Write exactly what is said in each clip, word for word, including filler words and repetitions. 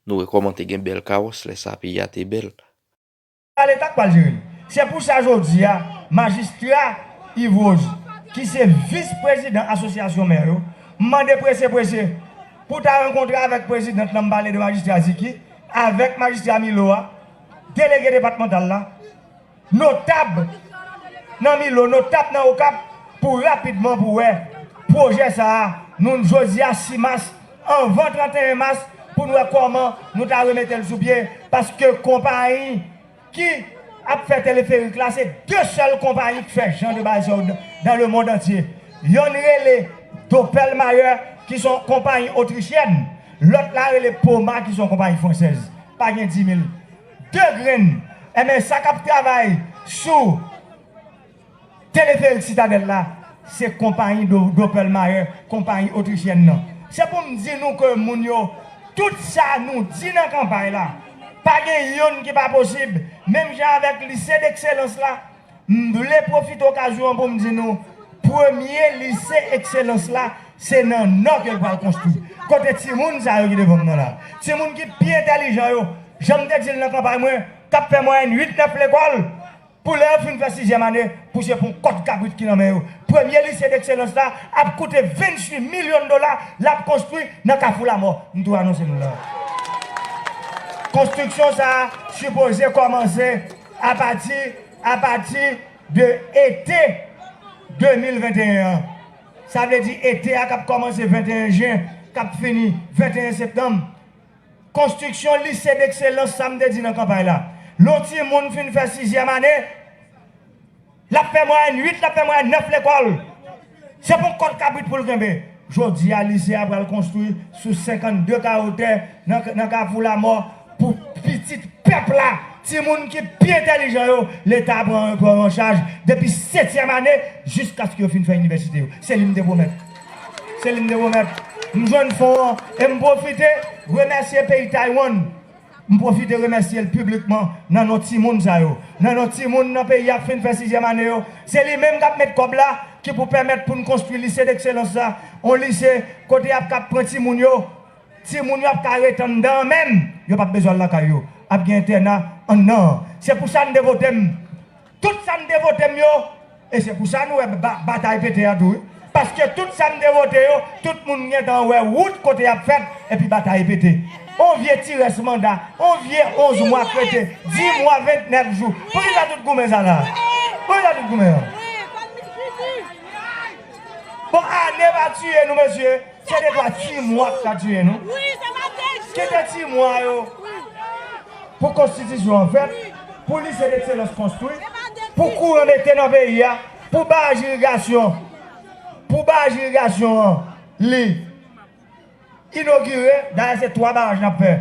Nou wè kòman te gen bèl kawòs lè sa peyi a te bèl. A Leta k pral jere l. Se pou sa jodi a, majistra Yves Rose, ki se vis prezidan asosyasyon mè yo, m mande prese prese pou ta rankontre avèk prezidant lan, m pale de majistra Ziki, avèk majistra Milo a, delege depatmantal la, notab nan Milo, notab nan Okap, pou rapidman pou wè pwojè sa a, nou jodi a sis mas, anvan trannteyen mas, pou n wè kòman nou ta remete l sou pye, paske konpayi ki ap fè teleferik la, se de sèl konpayi ki fè jan de bagay sa yo dan le mond antye. Yonn rele Doppelmayr, ki se yon konpayi otrichyen, lòt la rele Poma, ki se yon konpayi fransèz. Pa gen di mil. De grenn. Enben, sa k ap travay sou teleferik Sitadèl la, se konpayi Do-, Doppelmayr, konpayi otrichyen nan. Se pou m di nou ke moun yo, tout sa nou di nan kanpay la, pa gen yonn ki pa posib. Menm jan avèk lise dekselans la, m vle pwofite okazyon an pou m di nou, premye lise ekselans la, se nan Nò ke l pral konstwi. Kote timoun sa yo ki devan m nan la? Timoun ki pi entèlijan yo, jan m te di l nan kanpay mwen, k ap fè mwayèn uit nèf lekòl, pou lè yo fin fè sizyèm ane, pou se pou kòd kabrit ki nan men yo. Premye lise dekselans la ap koute venntuit milyon dola, l ap konstwi nan Kafou Lamò. M tou anonse nou la. Konstriksyon sa a sipoze kòmanse apati, apati de ete de mil venteyen an. Sa vle di ete a k ap kòmanse venteyen jen, k ap fini venteyen septanm. Konstriksyon lise dekselans, sa m te di nan kanpay la. Lè yon timoun fin fè sizyèm ane, l ap fè mwayèn uit, l ap fè mwayèn nèf lekòl. Se pou kòd kabrit pou l kenbe. Jodi a, lise a pral konstwi sou senkannde kawo tè nan, nan Kafou Lamò pou pitit pèp la. Timoun ki pi entèlijan yo, Leta pran, pran an chaj depi setyèm ane jiskaske yo fin fè inivèsite yo. Se li m te pwomèt. Se li m te pwomèt. M jwenn fon an e m pwofite remèsye peyi Taiwan. M pwofite remèsye l piblikman nan non timoun sa yo. Nan non timoun nan peyi a k fin fè sizyèm ane yo. Se li menm k ap met kòb la ki pou pèmèt pou n konstwi lise dekselans la. Yon lise kote y ap ka pran timoun yo. Timoun yo ap ka ret anndan an menm. Yo p ap bezwen al lakay yo. Ap gen entèna anndan an. Se pou sa n te vote m. Tout sa n te vote m yo, e se pou sa nou wè ba-, batay pete a tou, wi. Paske tout sa n te vote yo, tout moun gentan wè wout kote y ap fèt, epi batay pete. On vye ti rès manda, on vye onz mwa k rete, dis mwa, vennèf jou. Poukisa tout goumen sa la? Poukisa tout goumen an? Bon, ane pa tiye nou, mesye. Se de twa ti mwa k ka tiye nou. Kite ti mwa yo pou konstitisyon an fèt, pou lise dekselans konstwi, pou kouran mete nan peyi a, pou baraj irigasyon, pou baraj irigasyon an, li inogire. Dayè, se twa baraj n ap fè.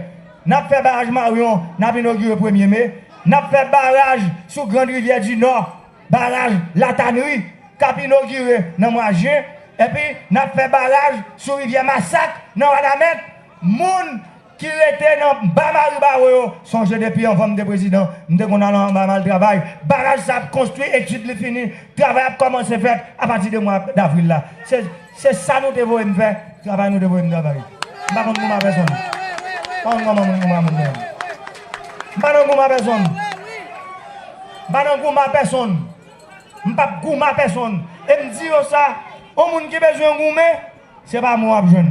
N ap fè baraj Maryon, n ap inogire premye me. N ap fè baraj sou Grand Rivière du Nord, baraj Latanri, k ap inogire nan mwa jen, epi n ap fè baraj sou rivyè Masak nan Wanament. Moun ki rete nan ba Maribawo yo, sonje depi anvan m te prezidan, m te konn al anba m al travay. Baraj sa ap konstwi, etid li fini, travay ap kòmanse fèt apati de mwa davril la. Se, se sa nou te voye m fè, travay nou te voye m travay. M pa konn goumen a pèsonn. Pa konn kòman moun goumen a moun menm. M pa nan goumen a pèsonn. M pa nan goumen a pèsonn. M p ap goumen a pèsonn. E m di yo sa, yon moun ki bezwen goumen, se pa mwen w ap jwenn.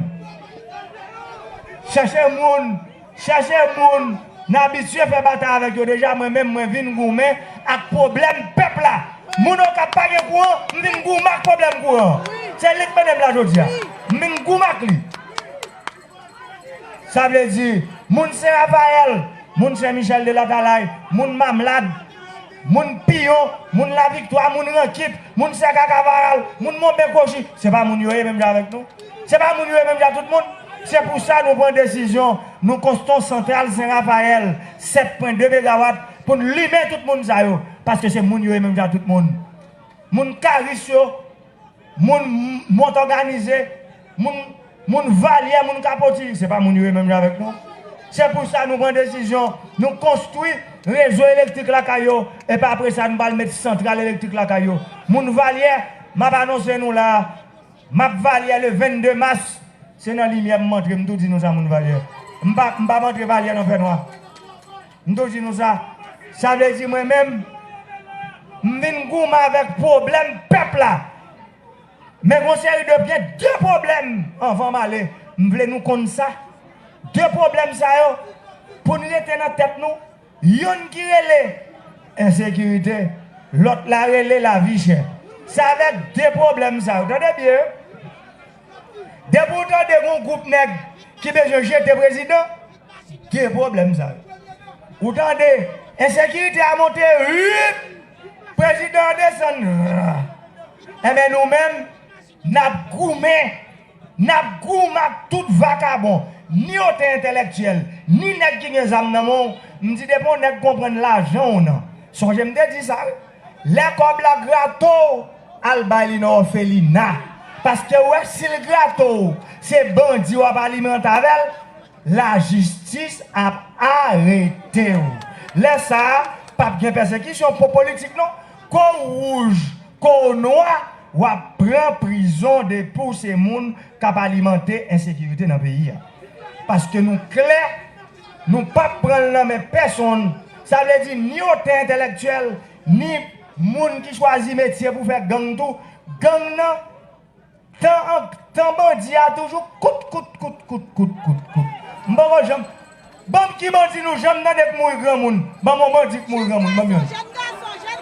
Chèche moun, chèche moun n abitye fè batay avèk yo deja, mwen menm mwen vin goumen ak pwoblèm pèp la. Moun Okap pa gen kouran, m vin goumen ak pwoblèm kouran. Se li k mennen m la jodi a. M vin goumen ak li. Sa vle di, moun Sen Rafayèl, moun Sen Michèl de Latalay, moun Mamlad, moun Piyon, moun Laviktwa, moun Rankit, moun Sèka Kavaral, moun Monben Kochi, se pa moun yo ye menm jan avèk nou? Se pa moun yo ye menm jan tout moun? Se pou sa nou pran desizyon, nou konstwi yon santral Sen Rafayèl, sèt pwen de megawat, pou n limen tout moun sa yo, paske se moun yo ye menm jan tout moun. Moun Karis yo, moun m-, Mont Òganize, moun, moun Valyè, moun Kapoti, se pa moun yo ye menm jan avèk nou? Se pou sa nou pran desizyon, nou konstwi rezo elektrik lakay yo, epi apre sa, nou pral met santral elektrik lakay yo. Moun Valyè, m ap anonse nou la, m ap Valyè le vennde mas, se nan limyè m antre, m tou di nou sa, moun Valyè. M pa, m p ap antre valyè nan fènwa. M toujou di nou sa. Sa vle di mwen menm, m vin goumen avèk pwoblèm pèp la. Men gon seri de, gen de pwoblèm, anvan m ale, m vle nou konn sa. De pwoblèm sa yo, pou n rete nan tèt nou, youn ki rele ensekirite, lòt la rele lavi chè. Se avèk de pwoblèm sa yo, tande byen, depi w tande gon gwoup nèg ki bezwen jete prezidan, de pwoblèm sa yo. Ou tande, ensekirite a monte, wip, prezidan an desann, ra. Enben nou menm, n ap goumen, n ap goumen ak tout vakabon, ni otan entèlektyèl, ni nèg ki gen zam nan men w. M di depi yon nèg konprann lajan w nan. Sonje m te di sa wi. Lè kòb la grate w, al bay li nan òfelina. Paske w wè si l grate w, se bandi w ap alimante avè l. Lajistis ap arete w. Lè sa a, p ap gen pèsekisyon pou politik non. Ko w wouj, ko w nwa, w ap pran prizon depi w se moun k ap alimante ensekirite nan peyi a. Paske nou klè, nou p ap pran l nan men pèsonn. Sa vle di ni otan entèlektyèl, ni moun ki chwazi metye pou fè gang tou. Gang nan, tan an, tan bandi a toujou kout, kout, kout. M poko janm, ban m ki bandi nou janm tande k mouri granmoun. Ban m yon bandi k mouri granmoun, ban m youn.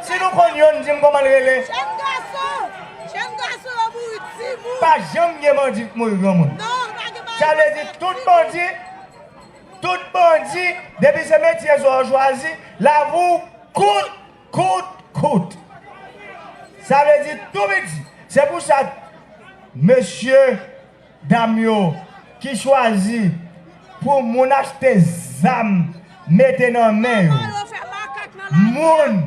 Si nou konn youn, di m kòman l rele. Jèn gason, jèn gason yo mouri timoun. Pa janm gen bandi k mouri granmoun. Non, pa gen bandi. Sa vle di tout bandi, tout bandi, depi se metye sa w chwazi, lavi w kout, kout, kout. Sa vle di tou piti. Se pou sa, mesye, dam yo, ki chwazi pou moun achte zam mete nan men yo, moun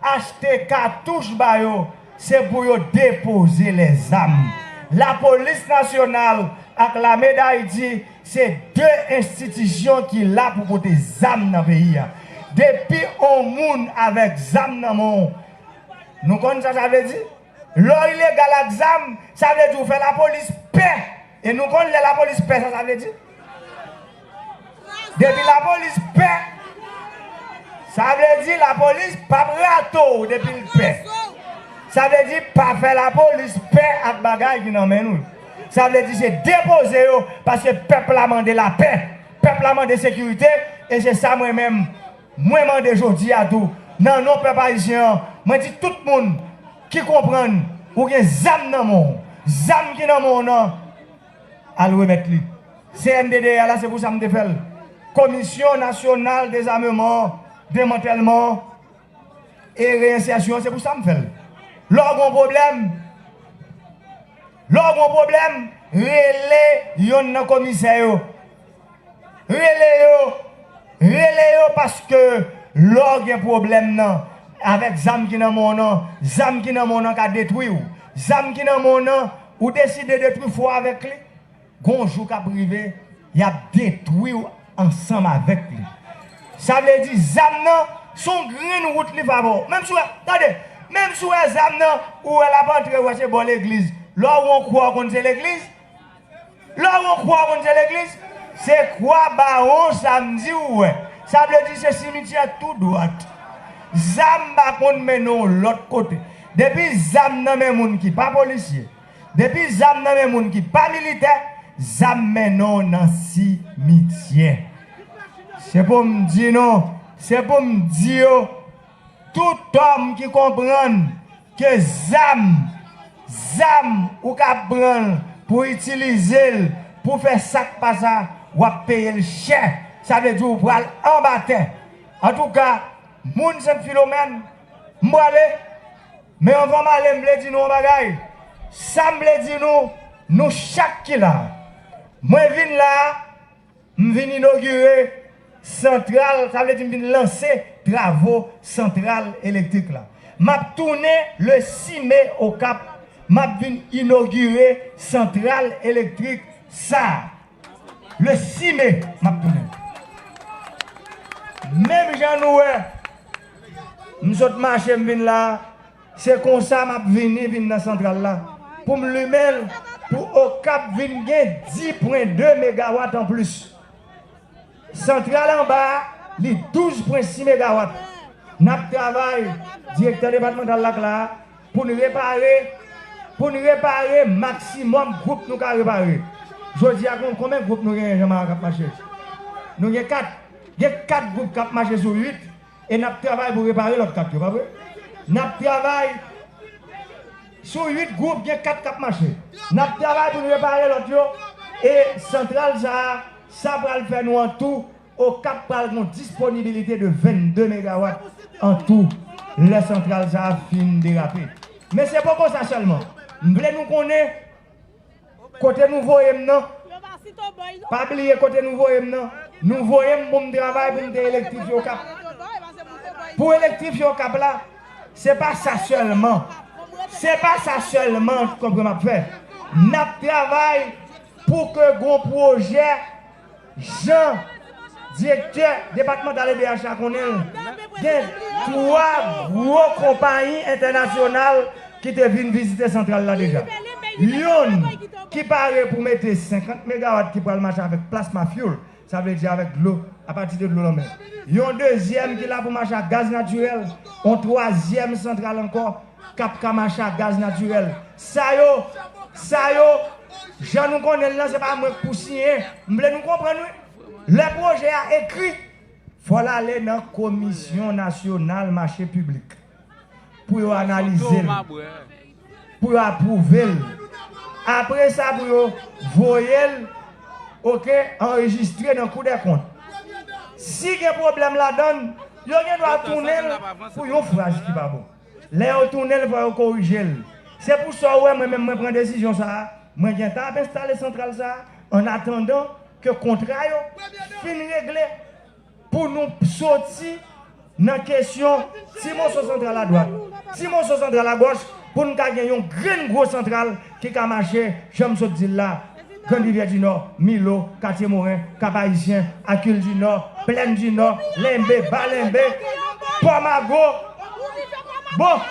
achte katouch ba yo, se pou yo depoze lèzam. Lapolis nasyonal ak Lame d Ayiti se de enstitisyon ki la pou pote zam nan peyi a. Depi on moun avèk zam nan men w, nou konn sa sa vle di? Lè w ilegal ak zam, sa vle di w fè lapolis pè. E nou konn lè lapolis pè, sa sa vle di? Depi lapolis pè, sa vle di lapolis p ap rate w depi l pè. Sa vle di pa fè lapolis pè ak bagay ki nan men nou. Sa vle di se depoze yo, paske pèp la mande lapè, pèp la mande sekirite, e se sa mwen menm, mwen mande jodi a tou, nan non pèp ayisyen an, mwen di tout moun ki konprann ou gen zam nan men w, zam ki nan men w nan, al remèt li. C N D D A la, se pou sa m te fè l. Komisyon Nasyonal Dezameman, Demantèlman e Reyensèsyon, se pou sa m fè l. Lè w gen yon pwoblèm, lè w gen yon pwoblèm, rele yonn nan komisè yo. Rele yo, rele yo paske lè w gen pwoblèm nan, avèk zam ki nan men w nan, zam ki nan men w nan ka detwi w. Zam ki nan men w nan, ou deside detwi fò avèk li. Gon jou k ap rive, y ap detwi w ansanm avèk li. Sa vle di zam nan, se yon grenn wout li fè avè w. Menm si w wè, tande, menm si w wè zam nan, ou wè l ap antre, w wè se bò legliz. Lè w wè yon kwa, w konn se legliz? Lè w wè yon kwa, w konn se legliz? Se kwa Bawon Samdi ou wè. Sa vle di se simityè tou dwat. Zam pa konn mennen w lòt kote. Depi zam nan men moun ki pa polisye, depi zam nan men moun ki pa militè, zam mennen w nan simityè. Se pou m di nou, se pou m di yo, tout òm ki konprann ke zam, zam ou ka pran l pou itilize l pou fè sa k pa sa, w ap peye l chè. Sa vle di w pral anba tè. Antouka, moun Sent Filomèn, m prale, men anvan m ale, m vle di nou yon bagay. Sa m vle di nou, nou chak ki la, mwen vin la a, m vin inogire santral, sa vle di m vin lanse travo santral elektrik la. M ap tounen le sis me Okap, m ap vin inogire santral elektrik sa a. Le sis me, m ap tounen. Menm jan nou wè, m sot mache, m vin la a, se konsa m ap vini, vin nan santral la, pou m limen l, pou Okap vin gen dis pwen de megawat anplis. Santral anba a, li douz pwen sis megawat. N ap travay, direktè depatmantal la k la a, pou n repare, pou n repare maksimòm gwoup nou ka repare. Jodi a, kon- konbyen gwoup nou genyen, Jean Marie, k ap mache? Nou gen kat. Gen kat gwoup k ap mache sou uit, e n ap travay pou repare lòt kat yo, pa vre? N ap travay sou uit gwoup, gen kat k ap mache. N ap travay pou n repare lòt yo, e santral sa a, sa pral fè nou an tou, Okap pral gen yon disponibilite de vennde megawat an tou lè santral sa a fin derape. Men se poko sa sèlman. M vle nou konnen kote nou voye m nan. Pa bliye kote nou voye m nan. Nou voye m pou m travay pou m te elektrifye Okap. Pou elektrifye Okap la, se pa sa sèlman. Se pa sa sèlman, konprann m ap fè. N ap travay pou ke gon pwojè Jan, direktè depatmantal E D H la konnen l, gen twa gwo konpayi entènasyonal ki te vin vizite santral la deja. Youn ki pare pou mete senkant megawat ki pral mache avèk plasma fuel, sa vle di avèk dlo, apati de dlo lanmè. Yon dezyèm ki la pou mache ak gaz natirèl, yon twazyèm santral ankò k ap ka mache ak gaz natirèl. Sa yo, sa yo, jan nou konnen l lan, se pa mwen k pou siyen. M vle nou konprann, wi. Lè pwojè a ekri, fò l ale nan Komisyon Nasyonal Mache Piblik pou yo analize l, pou yo apwouve l. Apre sa, pou yo voye l, oke, anrejistre nan Kou dè Kont. Si gen pwoblèm ladan l, yo gen dwa tounen l pou yon fraz ki pa bon. Lè yo tounen l, fò yo korije l. Se pou sa w wè mwen menm mwen pran desizyon sa a. Mwen gentan ap enstale santral sa a, an atandan ke kontra yo fin regle, pou nou soti nan kesyon ti moso santral adwat, ti moso santral agòch, pou n ka gen yon grenn gwo santral ki ka mache, jan m sot di l la, Grann Rivyè di Nò, Milo, Katye Moren, Kap Ayisyen, Akil di Nò, Plèn di Nò, Lenbe, Ba Lenbe, Pò Mago. Bon,